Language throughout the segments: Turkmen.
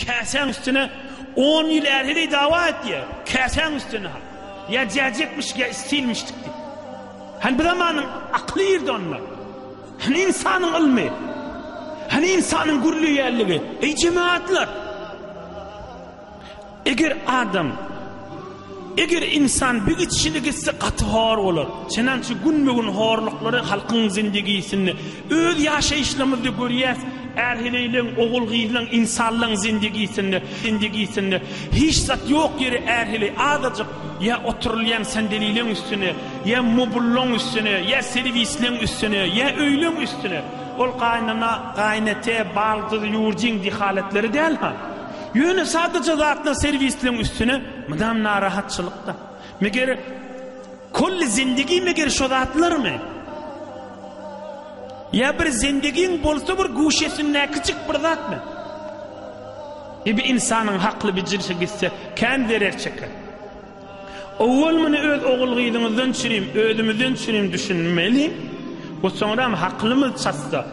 Käsäň üstüne on ýyl är-heleý dawa etýär. Käsäň üstüne ha. Ýa jäjekmiş, ýa stilmişdik diýip. Hany bu zamanyň akyly irdi onda. Hany ynsanyň ylmy? Hany ynsanyň gürleýänligi? Eý jemagatlar! Eger adam, eger ynsan bir gidişine gitse gaty hor bolar. Çenançe günbe-gün horluklary halkyň zindigisinde, öz ýaşaýyşlarymyzda görýäs, är-heleýleň, ogul-gyzlaň, ynsanlaň zindigisinde, zindigisinde hiç zat ýok ýeri är-heleý azajyk ýa oturylýan sandelileň üstüne, ýa mobullaň üstüne, ýa serwisleň üstüne, ýa öýleň üstüne. Ol gaýynana, gaýynete, baldyz, ýurjyň dihaletleri däl-ha. Ýöne sadaja zatlar serwisleň üstüne mydam narahatçylykda. Meger kolli zindigi meger şo zatlarmy? Ýa bir zindigiň bolsa bir guşesindäkijik bir zatmy? E bir ynsanyň hakly bijirşi gitse kän zerer çeker. Owwal muny öz ogul-gyzyňyzdan çürim, özümizden çürim düşünmeli we soňram haklymyz çatsa,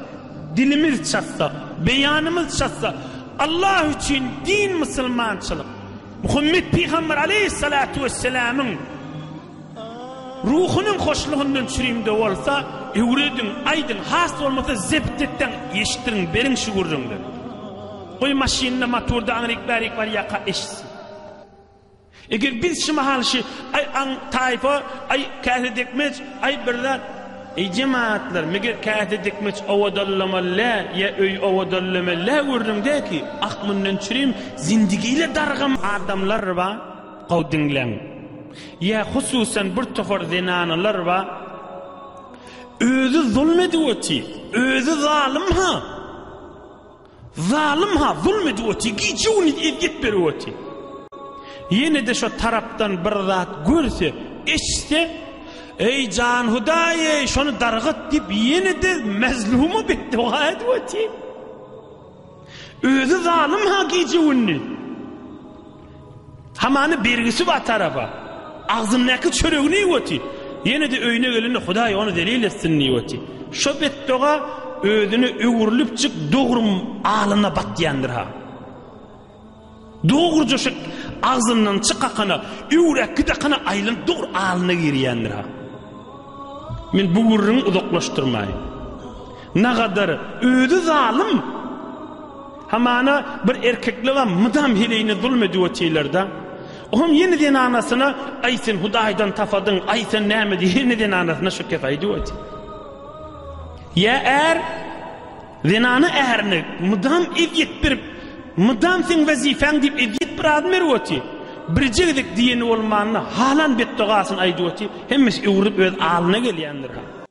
dilimiz çatsa, beýanymyz çatsa, Allah üçin din musulmançylyk, Muhammet pygamber aleýhissalatu wesselamyň ruhunyň hoşlugyndan çürim-de bolsa, öwrediň, aýdyň, has bolmasa zebt etdäň, eşitdiriň, beriň şu gürrüňleri. Goý maşynda, motorda aňryk-bärik barýarka eşitsin. Eger biz şu mahal şi, aý aň taýpa, aý käse dikmeç, aý bir zat, eý jemagatlar, meger käse dikmeç owadanlamaly-dä, ýa öý owadanlamaly-dä gürrüň dä ki, ah mundan çürim zindigile dargam adamlar bar, gowy diňläň. Ýa hususan bir topar zenanalar bar, özi zulm edip otyr, özi zalym-ha. Zalym ha zulm edip otyr, gije-gündiz ezýet berip otyr. Ýene-de şo tarapdan bir zat görse, eşitse, Eý, jan Hudaý-eý, şony dargat diýip, ýene-de mezluma betdoga edip otyr. Özi zalym ha gije-gündiz. Hamany bergisi bar tarapa. Agzyndaky çöregini iýip otyr. Ýene-de öýüne gelende Hudaý ony zelil etsin diýip otyr. Şo betdoga özüne öwrülipjik dogry alyna batýandyr-ha. Dogruja şo agzyndan çykakana, öwräk gidakana aýlanyp dogry alyna girýändir-ha. Men bu gürrüňi uzaklaşdyrmaýyn. Nagadar özi zalym. Hamana bir erkekler mydam heleýine zulm edip otyrlar-da. Oňam ýene zenanasyna, Aý sen Hudaýdan tapadyň, aý sen näme diýip ýene zenanasyna şu kepi aýdyp otyr. Ýa är zenana ärine mydam ezýet berip, mydam seň wezipäň diýip ezýet bir azm berip otyr. Birje gezek diýeni bolmanda halan betdogasyny aýdyp otyr, hemmesi öwrülip öz alyna gelýändir-ha.